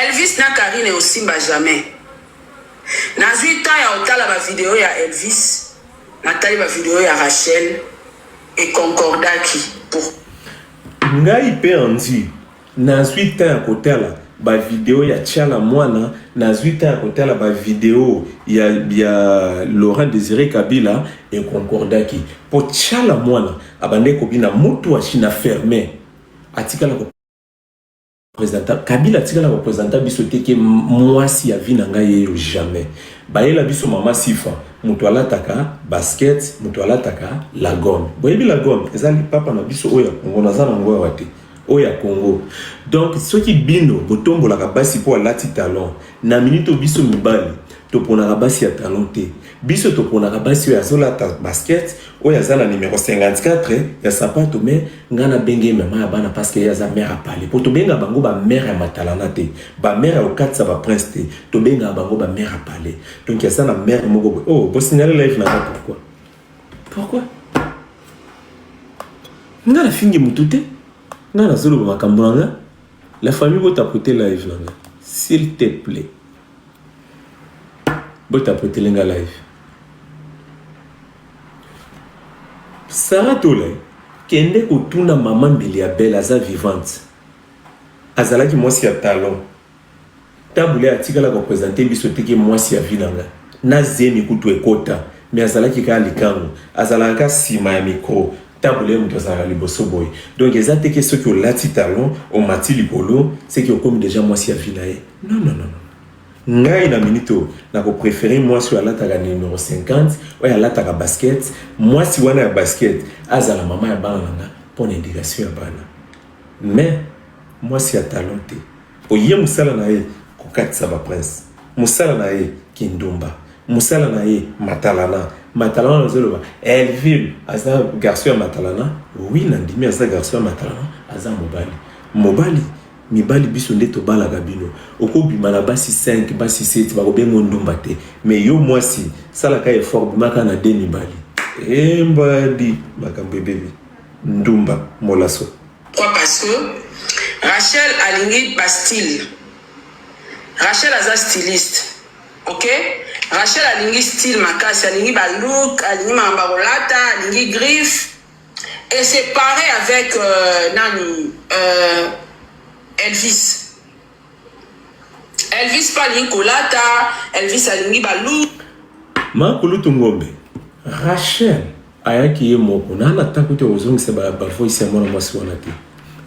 Elvis na Carine osimba jamais. Nazui temps ya kotala ba video ya Elvis, natali ba video ya Rachel e concordaki pour. Ngai pe Andy nazui temps ya kotala ba video ya Tshala Muana, nazui temps ya kotala ba video ya ya Laurent Desire Kabila e concordaki po Tshala Muana abandaki kobina mutu ashi na ferme atikala ko presenta Kabila atikala ko presenta biso te ke muasi ya vie na ngai yeyo jamais bayela biso mama sifa mutu alataka basket mutu alataka la gomme boyebi la gomme eza lipapa na biso oyo ya Congo naza na ngo awa te oyo ya Congo donc soki bino botombolaka basi po alati talon na minute biso mibali toponaka basi ya talon te biso toponaka basi oyo azolata basket oyo aza na numero 54 ya sapato mais nga na benge ye mama ya bana parce que ye aza mère ya palais po tobenga bango ba mère ya matalana te ba mère ya kokatisa ba prince te tobengaka bango ba mère ya palais donc aza na mère moko boye oh bosignale live na nga pourquoi pourquoi nga nafingi mutu te nga nazoloba makambo na nga la famille botapote live na nga s'il te plaît Botapotele nga live. Sarah Tola, kende kotuna mama Mbilia Belle aza vivante. Azalaki mwasi ya talon. Tabu Ley atikala ko presenter biso te ke mwasi ya vie na nga. Na zemi kutu ekota mais azalaki kaka likangu. Azalaka kaka sima ya micro. Tabu Ley mutu azalaka liboso boye. Donc eza te ke soki olati talon omati likolo ce que okomi dejà mwasi ya vie na ye. Non non non non. Ngai na minute oyo nako preferer mwasi oyo alataka numero 50 oyo alataka basket mwasi wana ya basket azala mama ya bana na nga mpo na education ya bana mais mwasi ya talon te po ye mosala na ye kokatisa ba prince mosala na ye kindumba mosala na ye matalana matalana nazoloba Elvin aza garçon ya matalana oui nandimi aza garçon ya matalana aza mobali mobali Mibali biso nde tobalaka bino okobima na basi 5 basi 7 bakobenga yo ndumba te mais yo mwasi salaka effort bimaka na deux mibali embadi makambo ebebi ndumba molaso. Pourquoi parce que Rachel alingi ba style Rachel aza styliste ok Rachel alingi style makasi alingi ba look alingi makambo ya kolata alingi griffe Et c'est pareil avec euh, nani euh, Elvis. Elvis pa alingi kolata, Elvis alingi balu. Ma kulutu Ngombe, Rachel ayaki ye moko na na ntango te kozongisa ba, ba voice ya mwana mwasi wana te.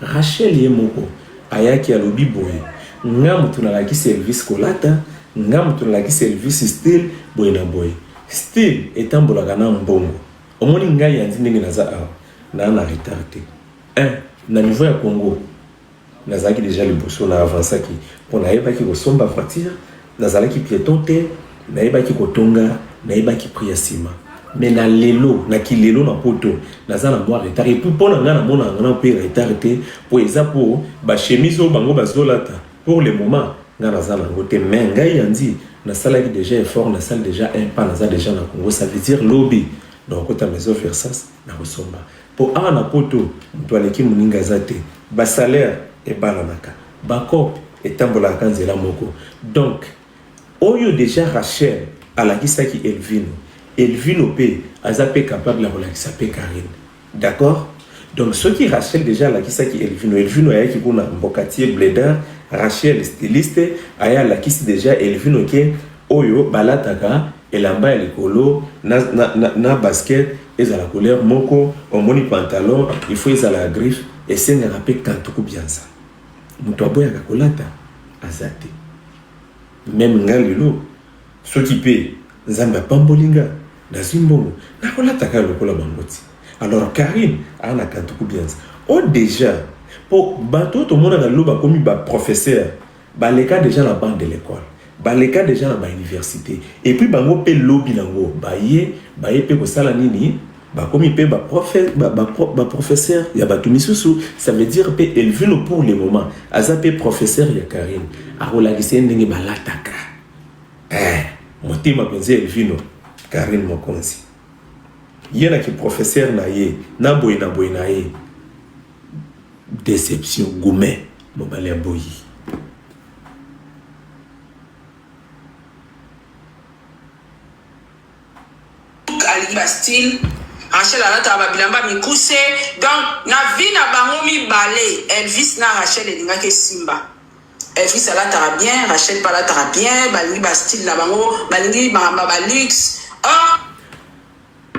Rachel ye moko ayaki alobi boye, nga moto nalakisi Elvis kolata, nga moto nalakisi Elvis style boye na boye. Style etambolaka na mbongo. Omoni ngai Andy ndenge naza awa naa na retard te un na niveau ya Congo nazalaki dejà liboso na avancaki po nayebaki kosomba voiture nazalaki pieton te nayebaki kotonga nayebaki prix ya sima mais na lelo na kilelo na poto naza na mwa retard et puis mpo na ngai namonaka na mpe retard te po eza po ba chemise oyo bango bazolata pour le moment ngai naza na yango te mais ngai Andy nasalaki dejà effort nasali dejà un pas naza dejà na Congo ça veut dire lobi nakokota maison Versas nakosomba po awa na poto moto aleki moninga aza te ba salaire ebalanaka ba coop etambolaka ka nzela moko donc oyo dejà Rachel alakisaki Elvino Elvino pe aza pe capable ya kolakisa pe Carine D'accord? Donc soki Rachel dejà alakisaki Elvino, Elvino ayaki kuna mbokatier bledar, Rachel styliste aye alakisi dejà Elvino ke oyo balataka elamba ya likolo na, na, na, na basket ezala couleur moko, omoni pantalon il faut ezala ya griffe, esengaka pe kantuku bianza. Moto aboyaka kolata aza te. Meme nga lelo Soki pe nzambe apamboli nga nazui mbongo nakolata kaka lokola bango ti alors Carine aa na kantuku bianza o dejà po bato oyo tomonaka lelo bakomi ba professeur baleka dejà na banc de l'ecole baleka dejà na ba universite et puis bango pe lobi nango baye baye pe kosala nini bakomi pe ba profe ba, ba, ba professeur ya bato misusu ça veut dire pe Elvino pour le moment aza pe professeur ya Carine akolakisa ye ndenge balataka Eh, motema penza Elvino, Carine Mokonzi. Ye na ki professeur na ye, na boye na boye na ye. Deception, goumet, mobali aboyi. alingi ba style, Rachel alataka ba bilamba mikuse, donc na vie na bango mibale Elvis na Rachel elingaki esimba. Elvis alataka bien, Rachel pe alataka bien, balingi ba style na bango, balingi makambo ya ba luxe. Or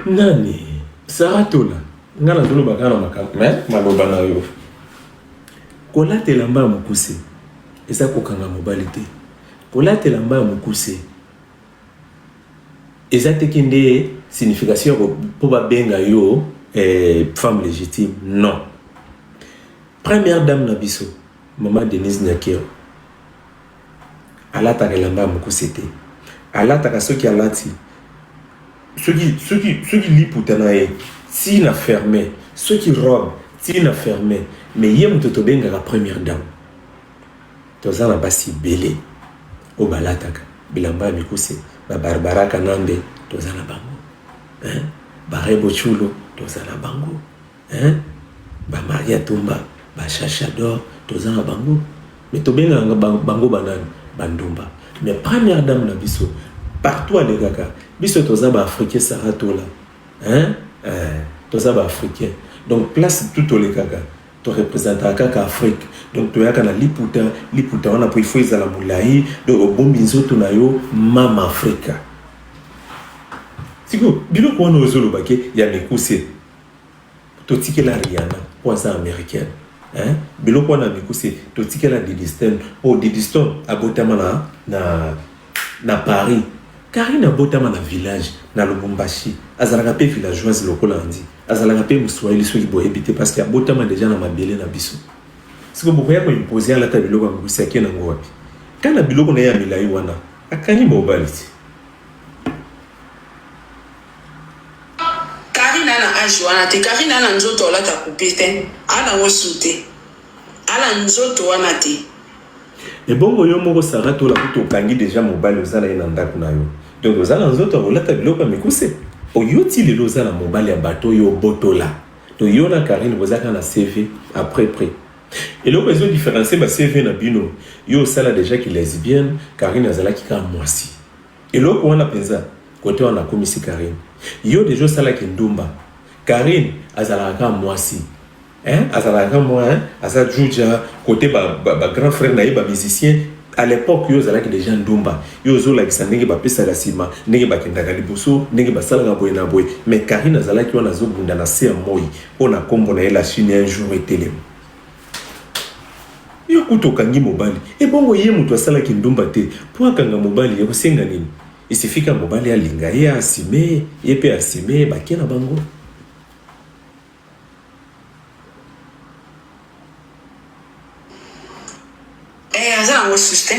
Nani? Sarah Tola, nga nazoloba kaka na makambo mais maloba na yo. Kolata elamba ya mokuse eza kokanga mobali te. Kolata elamba ya mokuse eza te ke nde signification ya mpo babenga yo eh, femme légitime non. Première dame na biso Maman Denise Nyakero alataka elamba ya mokuse te. Alataka soki alati soki soki soki liputa na ye ti na ferme, soki robe ti na ferme, mais ye moto tobengaka première dame. Toza na basi ebele oyo balataka bilamba ya mikuse, ba Barbara Kanambe toza na bango, hein? Ba Rebo Tchulo toza na bango. Hein ba Maria Tumba ba Chacha d'or toza na bango mais tobengaka bango ba nani ba ndumba mais première dame na biso partout alekaka biso toza ba africain Sarah Tola hein eh, toza ba africain donc place tout tolekaka to representaka kaka Afrique donc toyaka na liputa liputa wana po il faut ezala molayi donc obombi nzoto na yo mama Afrika sikoyo biloko wana ozoloba ke ya mikuse Totikela Rihanna po aza americaine hein biloko wana mikuse totikela Didistone po Didistone abotama na na na Paris Carine abotama na village na Lubumbashi azalaka pe villageoise lokola Andy azalaka pe muswahili soki boyebi te parce que abotama dejà na mabele na biso siko bokoya ko imposer alata biloko ya mikuse ake nango wapi kaka na biloko na ye ya milayi wana akangi mobali ti. Carine a na age wana te carine a na nzoto olata coupe te a nango su te a na nzoto wana te. Ebongo yo moko Sarah tola kutu okangi dejà mobali oza na ye na ndaku na yo donc oza na nzoto ya kolata biloko ya mikuse? Po yo ti lelo oza na mobali ya batu oyo obotola donc yo na Carine boza kaka na CV après près eloko ezo differencier ba CV na bino yo osala dejà ki lesbienne Carine azalaki kaka mwasi Eloko wana penza cote wana nakumisi Carine yo dejà osala kindumba Carine azalaka kaka mwasi hein azalaka kaka mwa hein aza juja cote ba, ba, ba grand frère na ye ba musicien à l'époque yo ozalaki dejà ndumba yo ozolakisa ndenge bapesaka nsima ndenge bakendaka liboso ndenge basalaka boye na boye mais Carine azalaki wana azobunda na se ya moi mpo na nkombo na ye la Chine un jour etelema Yo kutu okangi mobali ebongo ye mutu asala kindumba te po akanga mobali ekosenga nini? Il suffit kaka mobali alinga ye a assume ye pe assume bake na bango. Eh aza nango susu te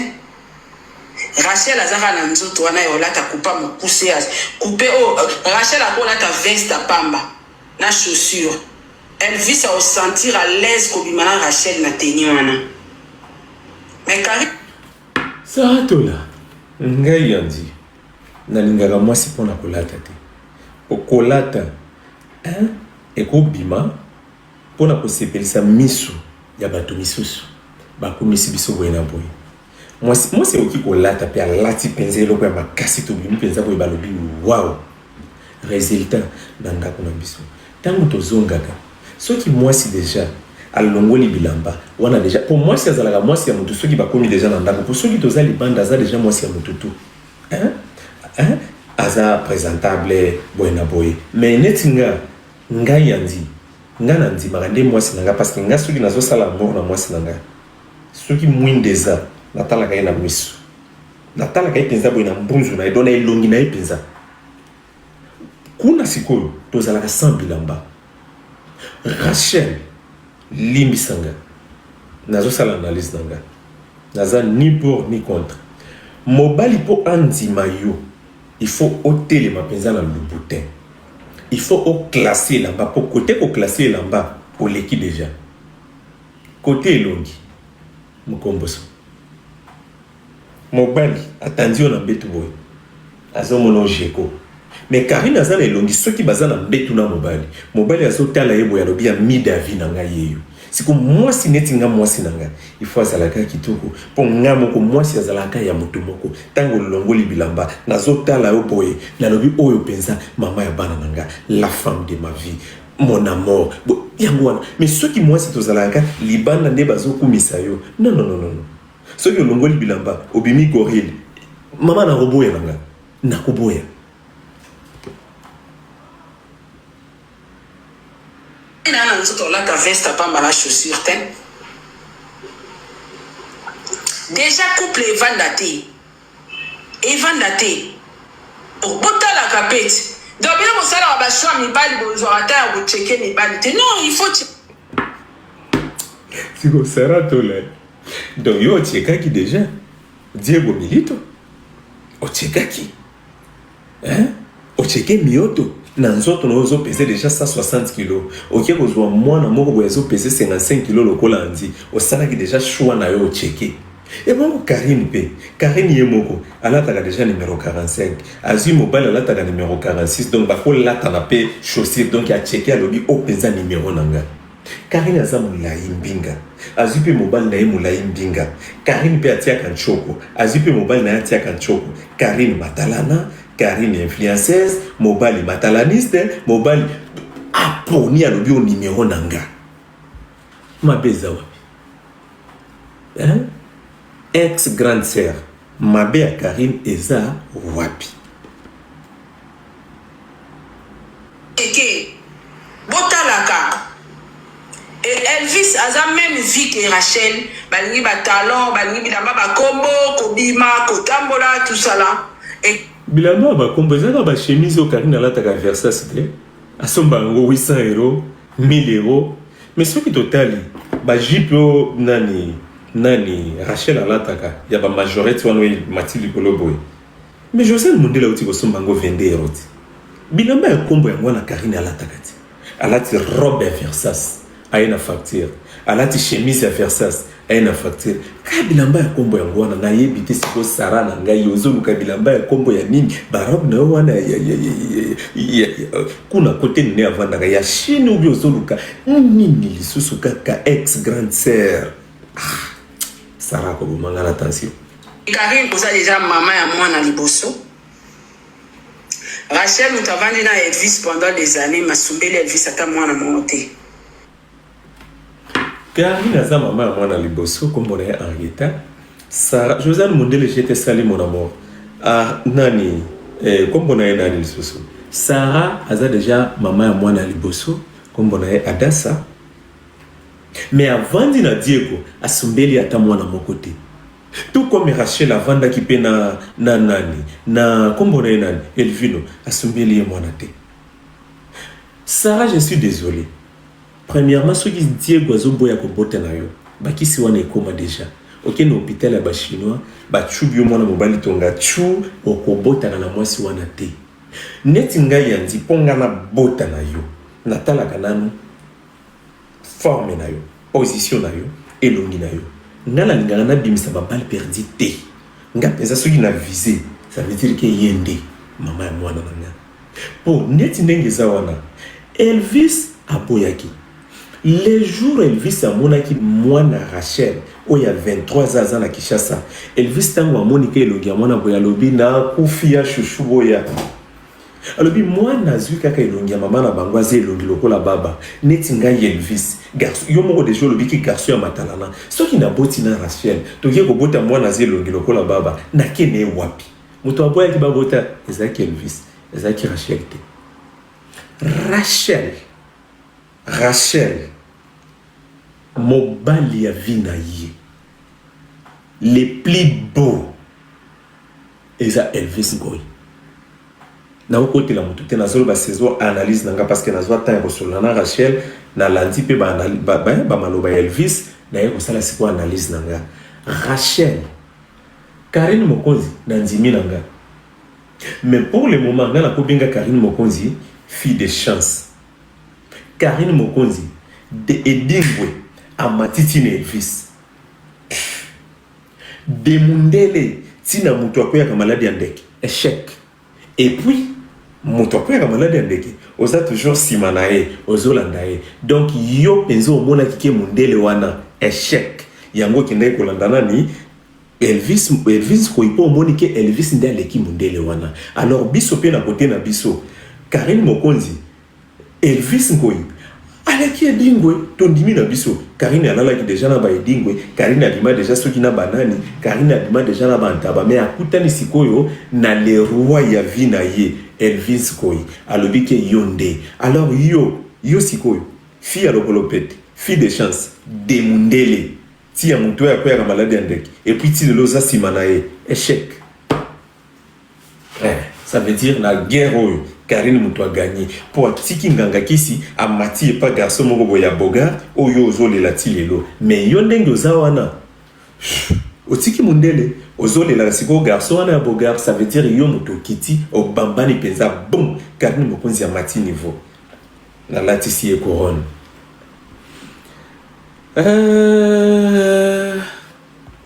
Rachel aza kaka na nzoto wana ya olata kupa mokuse ya coupe oyo Rachel akolata veste ya pamba na chaussure Elvis ako sentir à l'aise kobima na Rachel na tenue wana mais Carine Sarah Tola, ngai Andy nalingaka mwasi mpo na kolata te. Po kolata hein, ekobima mpo na kosepelisa misu ya bato misusu. Bakumisi biso boye na boye. Mwasi mwasi akoki kolata mpe alati mpenza eloko ya makasi, tobimi mpenza boye, balobi wow. Resultat na ndako na biso tango tozongaka soki muasi dejà alongoli bilamba wana dejà po muasi azalaka muasi ya mutu soki bakomi dejà na ndako po soki toza libanda aza dejà muasi ya mutu tout hein hein aza presentable boye na boye mais neti nga ngai Andy nga na ndimaka nde muasi na nga parce que nga soki nazo sala amour na muasi na nga soki mwinda eza natalaka ye na misu Natalaka ye penza boye na mbunzu na ye donc na elongi na ye penza. Kuna sikoyo tozalaka sans bilamba. Rachel limbisa nga nazosala analyse na nga naza ni pour ni contre. Mobali po andima yo il faut otelema penza na Louboutin. Il faut o classer elamba po cote ko classer elamba oleki dejà. Cote elongi mukomboso. Mobali atandi yo na mbetu boye azo mona yo gecko mais Carine aza na elongi soki baza na mbetu na mobali mobali azo tala ye boye alobi ya mida vie na ngai yeyo. Siko mwasi neti nga mwasi na nga il faut azalaka kitoko mpo nga moko mwasi azalaka ya moto moko. Ntango olongoli bilamba nazotala yo boye nalobi oyo mpenza mama ya bana na nga, la femme de ma vie, mon amour. Bo, yango wana. Mais soki mwasi tozalaka libanda nde bazokumisa yo, non, non, non, non. Soki olongoli bilamba obimi gorille, mama nakoboya na nga, nakoboya. Na na nzoto olata veste pamba na chaussure te. Déjà couple evanda te. Evanda te. Botalaka pe ti. Donc bino bosalaka ba choix mibali bozwaka temps ya ko checker mibali te. Non, il faut Siko Sarah Tola. Donc yo ochekaki déjà Diego Milito? Ochekaki? Hein? Ocheke mioto na nzoto na yo ozopese deja 160 kilo, oke kozwa mwana moko boye azopese 55 kilo lokola Andy, osalaki deja choix na yo, ocheke. Ebongo Carine mpe, Carine ye moko alataka deja numero 45, azwi mobali alataka numero 46, donc bakolatana mpe chaussure, donc acheke alobi o mpenza numero na nga. Carine aza molayi mbinga, azwi mpe mobali na ye molayi mbinga. Carine mpe atiaka nchoko, azwi mpe mobali na ye atiaka nchoko. Carine matalana, Carine influenceuse, mobali matalaniste, mobali aponi alobi o numero na nga. Mabe eza wapi? Hein? Ex grande sœur, mabe ya Carine eza wapi? Keke botalaka et Elvis aza meme vie que Rachel balingi ba talon balingi bilamba ba kombo kobima kotambola tout ça là et Bilamba ya bakombo eza kaka ba chemise oyo Carine alataka Versace te asomba yango 800 euros 1000 euros mais soki totali ba jupe oyo nani nani Rachel alataka ya ba majorette wana oyo emati likolo boye Mais Josiane Mundele auti kosomba yango 22 euros ti. Bilamba ya kombo yango wana Carine alataka ti. Alati robe ya Versace aye na facture. Alati chemise ya Versace aye na facture. Kaka bilamba ya kombo yango wana nayebi te siko Sarah na ngai ozoluka bilamba ya kombo ya nini? Ba robe na yo wana ya, ya, ya, ya, ya, kuna kote nini avandaka ya Chine ou bien ozoluka nini lisusu kaka ex grande sœur. Ah, Sarah akoboma nga na tension. Carine oza dejà maman ya mwana liboso Rachel mutu avandi na Elvis pendant des annees masumbeli Elvis ata mwana moko te. Carine aza mama ya mwana liboso kombo na ye Henrietta Sarah Josiane Mundele je te sali mon amour ah, nani eh, kombo na ye nani lisusu Sarah aza deja mama ya mwana liboso kombo na ye Adassa mais avandi na Diego asumbeli ata mwana moko te Tout comme Rachel avandaki pe na na nani na kombo na ye nani Elvino asumbeli ye mwana te. Sarah je suis désolé. Premièrement soki Diego azoboya kobota na yo bakisi wana ekoma deja okende hôpital ya ba chinois bachubi yo mwana mobali tonga chu okobotaka na mwasi wana te neti ngai yandi mpo ngai nabota na yo natalaka nanu Forme na yo, position na yo, elongi na yo. Nga nalingaka nabimisa ba balle perdue te. Nga penza soki na vise, ça veut dire que ye nde mama ya mwana na nga. Po neti ndenge eza wana, Elvis aboyaki. Le jour Elvis amonaki mwana Rachel oyo ya 23 ans aza na Kinshasa, Elvis tango amoni ke elongi ya mwana boye alobi nakufi ya chouchou boya. Alobi mwana azwi kaka elongi ya mama na bango aza elongi lokola baba neti ngai Elvis garçon yo moko deja olobi ki garçon ya matalana soki naboti na Rachel toke kobota mwana aza elongi lokola baba nake na ye wapi moto aboyaki babota ezalaki Elvis ezalaki Rachel te Rachel Rachel mobali ya vie na ye le plus beau eza Elvis Ngoy. Nakokotela moto te, nazoloba saison analyse na nga parce que nazwa temps ya kosolola na Rachel, nalandi mpe ba maloba ya Elvis, naye kosala sikoyo analyse na nga. Rachel, Carine Mokonzi nandimi na nga. Mais pour le moment nga nakobenga Carine Mokonzi fille de chance. Carine Mokonzi de Edingwe amati ti na Elvis. De mundele ti na mutu akweyaka maladi ya ndeke echec et puis mutu akweyaka maladi ya ndeke Oza toujours sima na ye, ozolanda ye. Donc yo mpenza omonaki ke mundele wana echec. Yango okendaki kolanda nani? Elvis, Elvis Nkoyi mpo omoni ke Elvis nde aleki mundele wana. Alors biso mpe na kote na biso Carine Mokonzi Elvis Nkoyi aleki Edingwe, tondimi na biso. Carine alalaki deja na ba Edingwe, Carine abima deja soki na banani, Carine abima deja na bantaba, mais akutani sikoyo na le roi ya vie na ye Elvis Nkoyi, alobi ke yo nde. Alors yo, yo sikoyo fille ya lokolo pete, fille de chance, de mundele, ti ya mutu oyo akweyaka maladi ya ndeke, et puis ti lelo oza sima na ye, echec. Eh, ça veut dire na guerre oyo Carine mutu a gagné po atiki nganga kisi amati epa garçon moko boye ya bogar oyo ozolela ti lelo mais yo ndenge oza wana otiki mundele ozolela sikoyo garçon wana ya bogar, ça veut dire yo mutu okiti obambani mpenza bon. Carine mokonzi amati niveau, nalatisi ye couronne.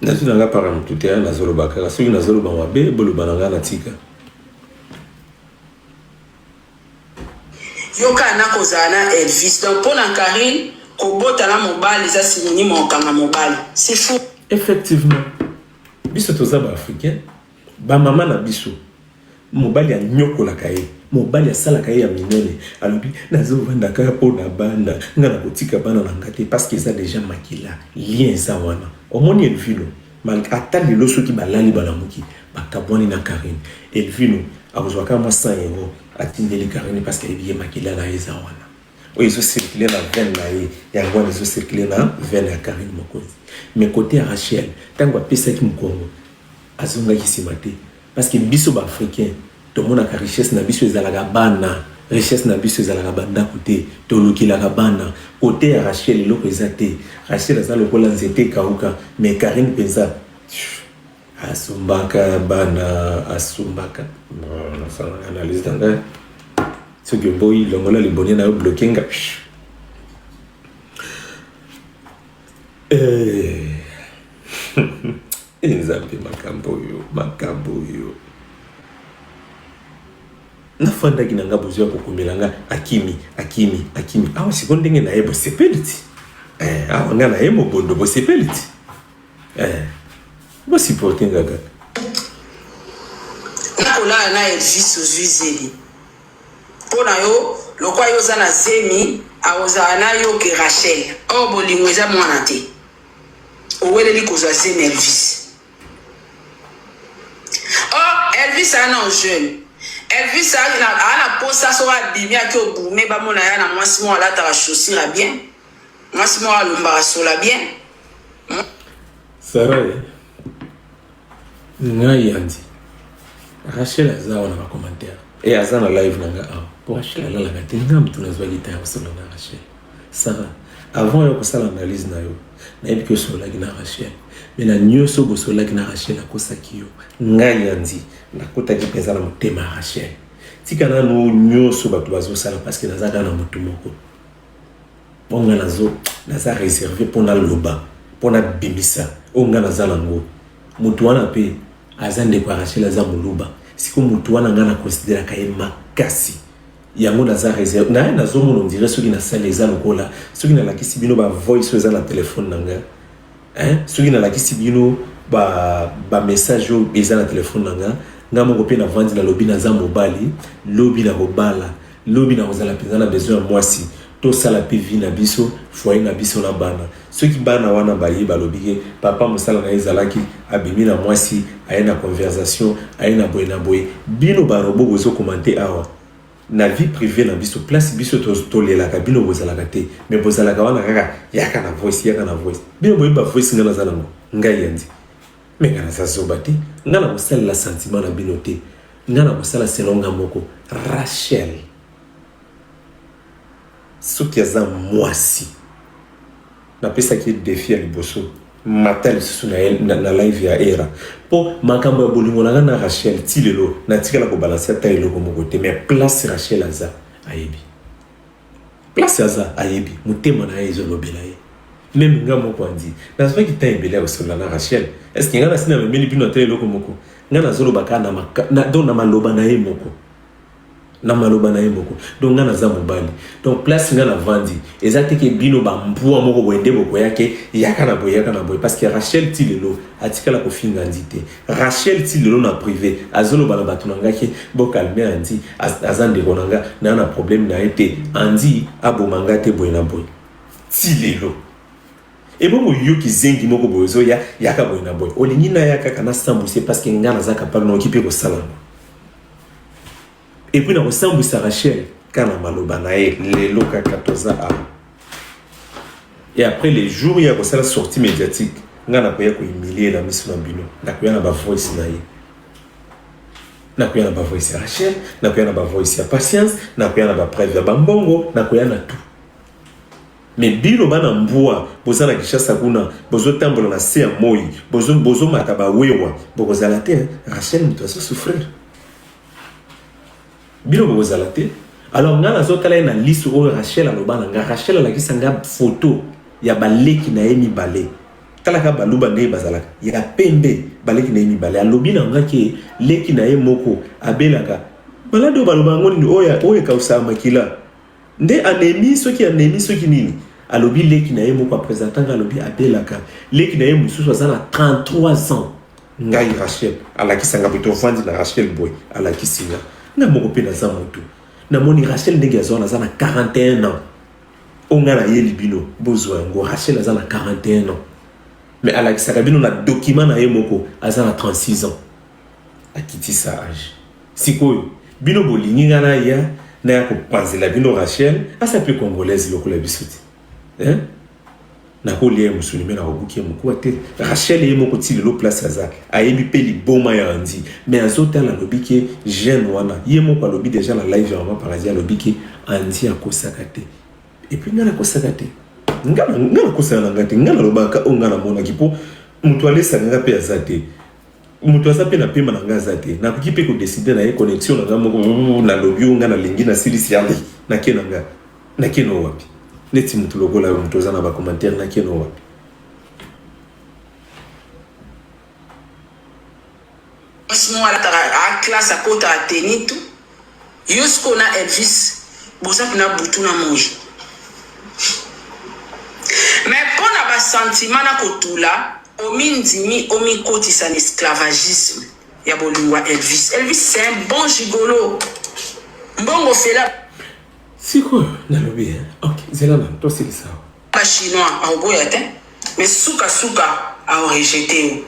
Nazwi na nga para motu te, nazoloba kaka. Soki nazoloba mabe, boloba na nga, natika. Yo kaka nakozala na Elvis. Donc mpo na Carine, kobota na mobali eza synonyme ya kokanga mobali, c'est fou. Effectivement, biso toza baafricain, bamama na biso, mobali anyokolaka ye, mobali asalaka ye ya minene, alobi nazovanda kaka mpo na bana nga, na kotika bana na nga te, parce que eza déjà makila, lien eza wana. Omoni Elvino, ata lelo soki balali balamuki bakabwani na Karine, Elvino akozwa kaka mwa 100 euro, atindeli Karine, parce que ayebi ye makila na ye eza wana. Oyo ezocircule na veine na ye, yango wana ezocircule na veine ya Karine Mokonzi. Mais côté ya Rachel, ntango apesaki mokongo, azongaki nsima te, parce que biso baafricain tomonaka richesse na biso ezalaka bana, richesse na biso ezalaka bandako te, tolukelaka bana. Côté ya Rachel, eloko eza te. Rachel aza lokola nzete ekauka. Mais Karine mpenza asumbaka bana, asumbaka. Nasalaka analyse na ngai. Soki oboyi, longola libone na yo, bloke nga. Nzambe, makambo oyo, makambo oyo nafandaki na nga, bozwi ya kokomela nga, akimi, akimi, akimi. Awa siko ndenge na ye, bosepeli ti. Awa nga na ye mobondo, bosepeli ti. Bosupporte nga kaka. Nakolala na Elvis, ozwi zemi. Mpo na yo, lokwa yo oza na zemi, akozala na yo ke Rachel. Or bolingo eza mwana te. Oweleli kozwa zemi Elvis. Or Elvis aa na jeune, Elvis aa na posa. Soki abimi, aki obume, bamona ya na mwasi moko alataka chaussure ya bien, mwasi moko alombaka sola bien. Sara, ngai yandi Rachel aza awa na bacommentaire e aza na live na nga awa, po Rachel alalaka te. Nga motu nazwaki ta ya kosolola na Rachel. Sara, avant ya kosala analyse na yo, nayebi ke osololaki na Rachel, mais na nyonso bosololaki na Rachel, akosaki yo. Ngai yandi nakotaki mpenza na motema ya Rachel. Tika nanu nyonso bato bazosala, parce que naza kaka na motu moko. Mpo nga naza réservé mpo naloba, mpo nabimisa oyo nga naza nango. Motu wana mpe aza ndeko ya Rachel, aza moluba. Sikoyo motu wana nga nakonsideraka ye makasi, yango naza réservé naye. Nazomona ondire soki nasali eza lokola soki nalakisi bino bavoice oyo eza na telefone na nga, hein? Soki nalakisi bino bamessage oyo eza na telefone na nga, nga moko mpe navandi, nalobi naza mobali, lobi nakobala, lobi nakozala mpenza na besoin ya mwasi, tosala mpe vie na biso, foyer na biso na bana. Soki bana wana baye, balobi ke papa mosala na ye ezalaki abimi na mwasi, aye na conversation, aye na boye na boye. Bino barobo bozokomante awa na vie privée na biso, place biso tolelaka, bino bozalaka te, mais bozalaka wana kaka yaka na voice, yaka na voice. Bino boyebi bavoice nga naza nango. Ngai yandi, mais nga naza zoba te. Nga na kosalela sentiment na bino te, nga na kosala selon nga moko. Rachel, soki aza mwasi, napesaki ye défi ya liboso, mata lisusu na live ya era, mpo makambo ya bolingo na nga na Rachel, ti lelo natikala kobalanse ata eloko moko te. Mais place Rachel aza, ayebi place aza, ayebi motema na ye ezolobela ye. Même nga moko andi nazwaki temps ebele ya kosolola na Rachel. Est ce que nga nasi namemeli bino ata eloko moko? Nga nazoloba kaka donc na maloba na ye moko. Na maloba na ye moko. Donc nga naza mobali. Donc place nga navandi eza te ke bino ba mbwa moko boye nde bokoya ke yaka na boye yaka na boye parce que Rachel ti lelo atikala kofinga Andy te. Rachel ti lelo na prive azoloba na bato na nga ke bo calmer Andy aza ndeko na nga naa na problème na ye te Andy aboma nga te boye na boye. Ti lelo. Ebongo yo kizengi moko boye ozoya yaka boye na boye olingi naya kaka nasambwisa ye parce que nga naza capable nakoki mpe kosala yango. Et puis nakosambwisa Rachel kaka na maloba na ye lelo kaka toza awa. Et après les jours ya kosala sortie médiatique nga nakoya ko humilier na miso na bino, nakoya na ba voice na ye. Nakoya na ba voice ya Rachel, nakoya na ba voice ya Patience, nakoya na ba preuve ya ba mbongo, nakoya na tout. Mais bino bana mbwa boza na Kinshasa kuna bozo tambola na se ya moyi bozo bozo mata ba wewa bokozala te hein? Rachel mutu azo souffrir bino bokozala te alors nga nazo tala ye na lisu oyo Rachel aloba na nga Rachel alakisa nga photo ya baleki na ye mibale talaka baluba ndenge bazalaka ya pembe baleki na ye mibale alobi na nga ke leki na ye moko abelaka malade oyo baloba yango nini oyo oyo ekausaka makila Nde anemie soki anemie soki nini alobi leki na ye moko apresenta nga alobi abelaka leki na ye mosusu aza na 33 ans ngai Rachel alakisa nga boye tovandi na Rachel boye alakisi nga nga moko mpe naza motu namoni Rachel ndenge aza wana aza na 41 ans oyo nga nayeli bino bozwa yango Rachel aza na 41 ans mais alakisaka bino na document na ye moko aza na 36 ans akitisa age sikoyo bino bolingi nga naya naya kopanzela bino Rachel aza mpe congolaise lokola biso te hein? nakolia ye mosuni me nakobuki ye mokuwa te Rachel ye moko ti lelo place aza ayebi mpe liboma ya Andy mais azotala alobi ke jeune wana ye moko alobi deja na live ya mama paradis alobi ke Andy akosaka te epuis ngai nakosaka te ngai nakosaka na ngai te ngai nalobaka oyo ngai namonaki mpo moto alesaka ngai mpe aza te Moto aza pe na pema na nga aza te. Nakoki pe ko decider na ye connexion na nga moko nalobi oyo nga nalingi nasilisi allez nake na nga. Nake no wapi? Neti moto lokola yo moto oza na ba commentaire nake no wapi? Mwasi moko alataka a classe akotaka tenue tout yo sikoyo na Elvis boza pena butu na moyi mais pona ba sentiment na kotula Omindimi omikotisa na esclavagisme ya bolingo ya Elvis. Elvis c'est un bon gigolo. Mbongo ofele. Sikoyo nalobi hein. Ok, zela nanu tosilisa awa. Ba chinois akoboya te mais suka suka ako rejeter yo.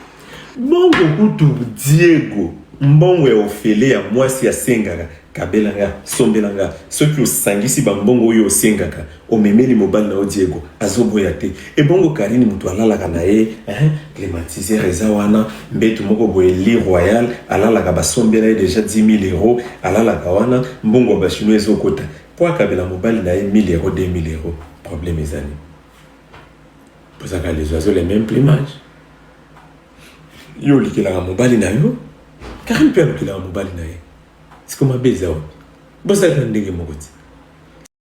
Bongo kutu Diego mbongo ya ofele ya mwasi asengaka kabela nga sombela nga soki osangisi ba mbongo oyo osengaka omemeli mobali na yo Diego azoboya te ebongo Carine mutu alalaka na ye hein climatiseur eza wana mbetu moko boye lit royal alalaka basombela ye deja 10000 euros alalaka wana mbongo ya ba chinois ezokota po akabela mobali na ye 1000 euros 2000 euros problème eza nini bozaka les oiseaux les mêmes plumage yo olikelaka mobali na yo Carine mpe alukelaka mobali na ye siko mabe eza wapi bozalaka ndenge moko te.